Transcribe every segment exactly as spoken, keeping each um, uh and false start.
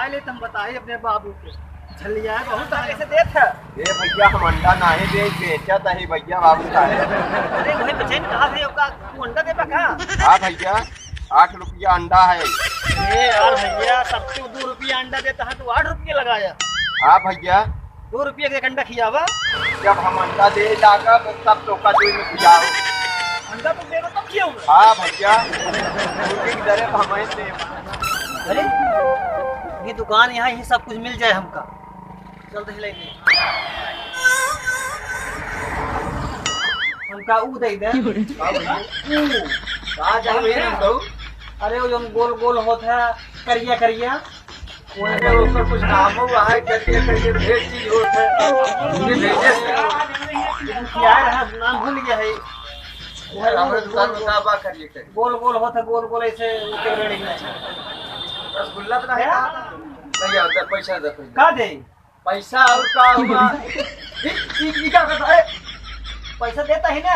आए ले तुम बताए अपने बाबू के। झल्लिया है बहुत, कैसे देत है? ए भैया, हम अंडा नाहीं दे, बेचत ही भैया बाबू साहब। अरे वही बचन कहा थे, ओका तू अंडा देबा का? हाँ भैया, आठ रुपया अंडा है। ए यार भैया, सब तो दो रुपया अंडा देता है, तू आठ रुपया लगाया। हाँ भैया। दो रुपया के एक अंडा खियावा। जब हम अंडा दे लागा, तो सब तोका दो में खियाओ। अंडा तो देगा तब खियाऊंगा। हाँ भैया, मुर्गी की दरे तो हम ही दे। अरे, ये दुकान यहाँ, यहीं सब कुछ मिल जाए हमका। चल तो हिलाई दे। हमका ऊ दे दे। ऊ। कहाँ जाए मेरे हम कहूँ? अरे, वो जौन गोल गोल होत है, करिया करिया। अरे, ओकर कुछ नामो है, करिया करिया भेज दी होत है। ये भेजे से। क्या है, नाम भूल गया है। वो है हमारे गोल दुकान में गोल। का बा करिया करिया? गोल गोल होत है, गोल गोल ऐसे ऊपर रेड़ी में। रसगुल्ला तो नहीं क्या? कहा? नहीं, यार, दे, पैसा दे, पैसा। का दे? पैसा और का हुआ? ई, ई, ई का करता है? पैसा देता ही ना।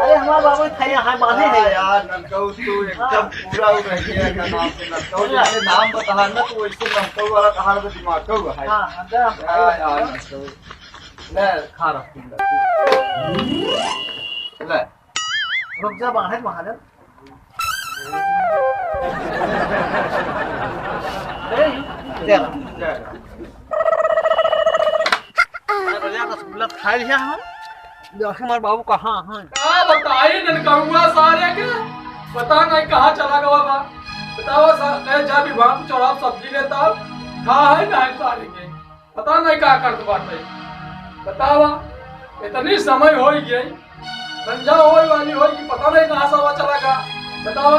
अरे, हमार बाबू थे यहाँ, बांधे हाँ हैं। यार, ननकऊ तू एकदम हाँ। पूरा हो गई है, क्या नाम से ननकऊ? हाँ। जैसे नाम बता ना, तो वैसे ननकऊ वाला कहार में दिमाग का हुआ है। हाँ, हाँ, दे, हम हाँ यार, ननकऊ। ले, खा रहा तू, ले। ले। रुक जा, बाहर महाजन। ए, चल। अरे भैया, रसगुल्ला खा लिया हम। देख हमार बाबू कहाँ हैं? का बताई ननकउआ सारे के? पता नहीं कहाँ चला गवा बा। बतावा सा-, कहे जा भी भांग चढ़ाव सब्जी लेता, खा है ना है सारे के। पता नहीं का करत बाटे। बतावा, इतनी समय होइ गई, संझा होए वाली होई कि पता नहीं कहाँ से हवा चला गा। बतावा,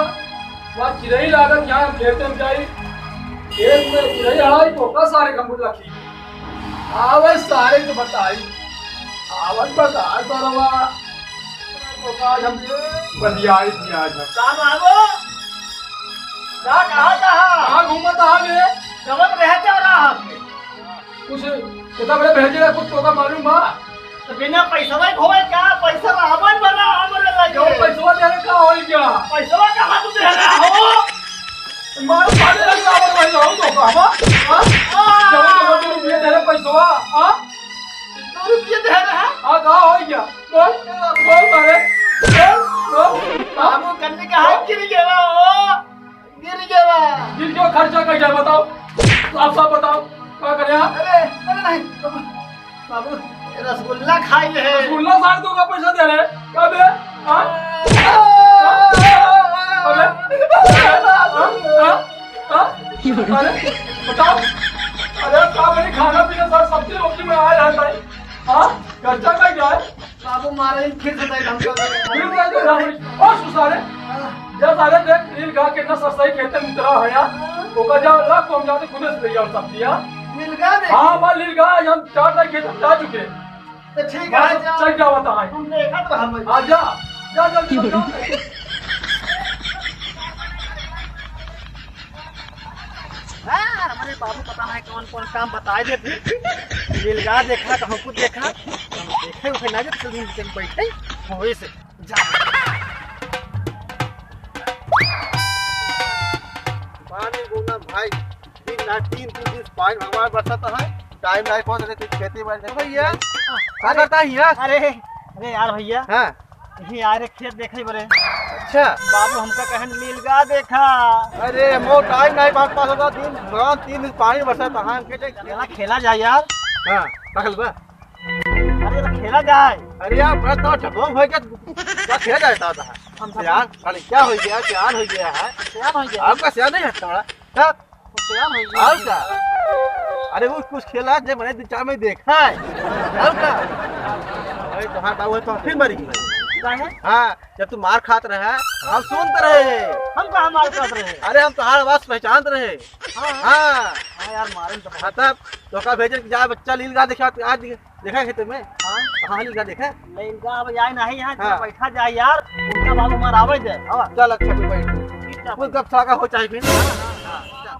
वहाँ चिरई लागत, यहाँ हम खेते में जाई, खेत में चिरई हड़ाई, तो का सारे गंबुल रखी। आवे सारे तो बताई, आवत बता सरवा, तो का आज हम बतियाई थी आज हम। का बाबू? का कहा, कहा? कहाँ घूमत आ गए? गलत रह जा रहा है। कुछ कितना बड़े भेजे रहे, कुछ तोका मालूम बा? तो बिना पैसवा के होए का? पैसा रहबन बना हमरे लगे। जो पैसवा दे रहे का होई क्या? पैसवा कहाँ तू दे रहा हो? मार फाड़े लग रहा है भाई, रहू तो बाबा। हाँ? हाँ। जब तो दो रुपये दे रहे पैसवा, हाँ? दो रुपये दे रहे हैं? हाँ, का होई क्या? बोल, बोल मारे। बोल, बोल। बाबू कन्ने का हाथ गिर गया हो। गिर गया बा। गिर गया, खर्चा कैसे बताओ, साफ साफ बताओ, का करे आप? अरे, अरे नहीं, बाबू, रसगुल्ला खाई है। रसगुल्ला सार तो का पैसा दे रहे, का बे? हाँ? हाँ? अबे? हाँ? हाँ? हाँ? अरे, बताओ। अरे, का बनी खाना पीना सार सब्जी रोटी में आया रहता है? हाँ? खर्चा का क्या है? बाबू मारे, फिर से तय ढंग से। फिर से तय ढंग से। ओ सुसारे, हाँ। जा सारे देख, लील गा कितना सस्ता ही खेते में उतरा है यार। हाँ। ओका जा, ला, तुम जाते खुदे से ले जाओ सब्जी, हाँ। लील गा दे। हाँ, बा लील गा, हम चार तक खेत में जा चुके। तो ठीक बस, है, जा। चल जाओ, बता है। हम देखा तो हम। हाँ, जा, जा, जल्दी, जल्दी। हाँ, हमारे बाबू पता नहीं कौन कौन काम बताए देते। लील गा देखा, कहूँ कुछ देखा। हम देखे उठे ना जब सलून के बैठे, वही से जा। पानी बोला भाई, दिन ना तीन, तीन दिन पानी भगवान बरसात है, टाइम नहीं पहुंच रहे, खेती बाड़ी नहीं भैया। क्या करता है यार? अरे, अरे यार भैया। हाँ। यही आ रहे खेत देखे बरे। अच्छा। बाबू हमका कहन लील गा देखा। अरे, मो टाइम नहीं बात पास होता, दिन भगवान तीन दिन पानी बरसात है, हम के खेला, खेला जाए यार। हाँ, पागल बा। अरे, तो खेला जाए। अरे यार, बड़ा तो ढबोंग हो गया, क्या खेला जाए था, था? हम सब यार, अरे क्या हो गया, क्या हो गया है? क्या हो गया? आपका सियान नहीं हटता बड़ा। हाँ? तो सियान हो गया। और क्या? अरे वो कुछ खेला जे मैंने दो चार में देखा है। और क्या? अरे तुम्हारा बाबू है तो फिर मरी गई। क्या है? हाँ, जब तू मार खात रहा, हम सुनत रहे। हम कहाँ मार खात रहे? अरे हम तुम्हारा आवाज पहचानत रहे। हाँ, हाँ। हाँ। हाँ यार, मारे तो हाँ, तब तो का भेजे कि जा बच्चा लील गा देखा, आज देखा खेते में? हाँ। कहाँ लील गा देखा? लील गा अब जाए नहीं यहाँ, हाँ। बैठा जाए यार। उनका बाबू हमारा आवे दे। हाँ। चल अच्छा, तू बैठ। ठीक है। वो गप सागा हो चाहे फिर। हाँ, हाँ, हाँ।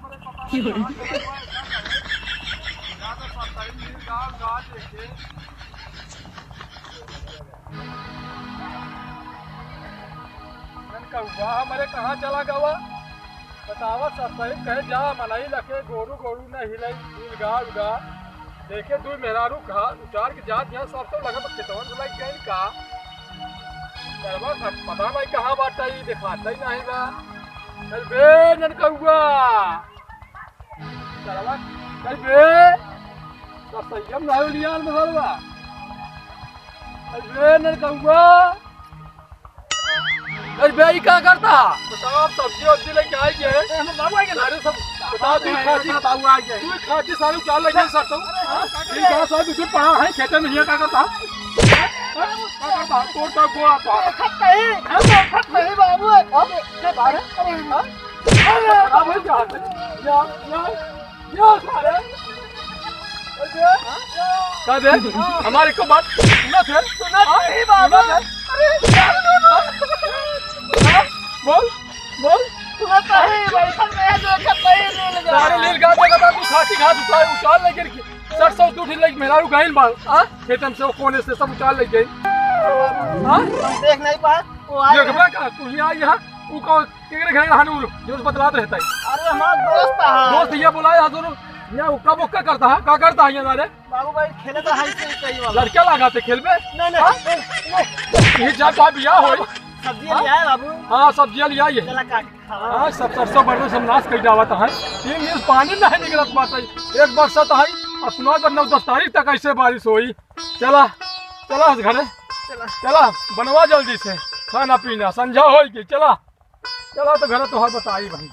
कौआ हमारे कहाँ चला गवा? बतावा, सब सही कहे जा, मनई लखे गोरू, गोरू न हिलाई, नील गा, उगा। देखे दुइ मेहरारू घा-, उचार के जात यहाँ, सब तो लगत खेतवन से लग गइल का। सरवा का पता नहीं कहाँ बाटा, ई देखाता ही नहीं बा। चल बे ननकउआ। सरवा, चल बे। तो संयम नहीं लिया में सरवा। चल बे ननकउआ। अरे बे, ई का करता? बताओ, सब्जी वब्जी लेके आए के? ए, हमर बाबू आए के ना। अरे सब बताओ, तू खाची, बाबू आए के। तू खाची सारे उचार लगे सब तो। हाँ? ई का सब तू पड़ा है, खेते में ये का करता? हाँ? का करता? तोर का गोड़ा तो। खत नहीं, खत नहीं बाबू। हाँ? अरे, अरे, हाँ? अरे, बाबू क्या है? या, या। यो सारे। का बे? हमारे को बात सुनत है? सुनत हाँ? नहीं बाबू। सुनत है? अरे, हाँ? हाँ? बोल, बोल। सुनत नहीं, बैठल रहे, देखत नहीं, नील गा। सारे नील गा देखत, तू खाची खात उतार, उतार लेके रखी। सरसों तू ठीक लगी, मेहरारू गइल बाल। हाँ? खेतन से वो कोने से सब उतार ले गइल। हाँ? हम देख नहीं पाए, वो आए। देखबे का, तू ही आ यहाँ, ऊ का केकरे घरे रहन उ रोज बतलात रहता है। अरे हमार दोस्त है। दोस्त ये बोला है दोनों, ये उक्का बुक्का करता है, का करता है ये रे? बाबू भाई खेले तो है इसे कहीं वाला। लड़का लगा थे खेल में? नहीं, नहीं, हाँ? नहीं, नहीं। ये जा का बिया हो? सब्जी हाँ? ले आए बाबू। हाँ, सब्जी ले आई है। चला काट के खावा। हाँ, सब सरसों बरसों सब नाश कर जावत है। तीन दिन पानी नहीं निकलत बात है। एक बरसात है, अब सुना कर नौ दस तारीख तक ऐसे बारिश होई। चला, चला घरे। चला। चला, बनवा जल्दी से खाना पीना, संझा होई के। चला, चला तो घरे तोहर बताई भाई।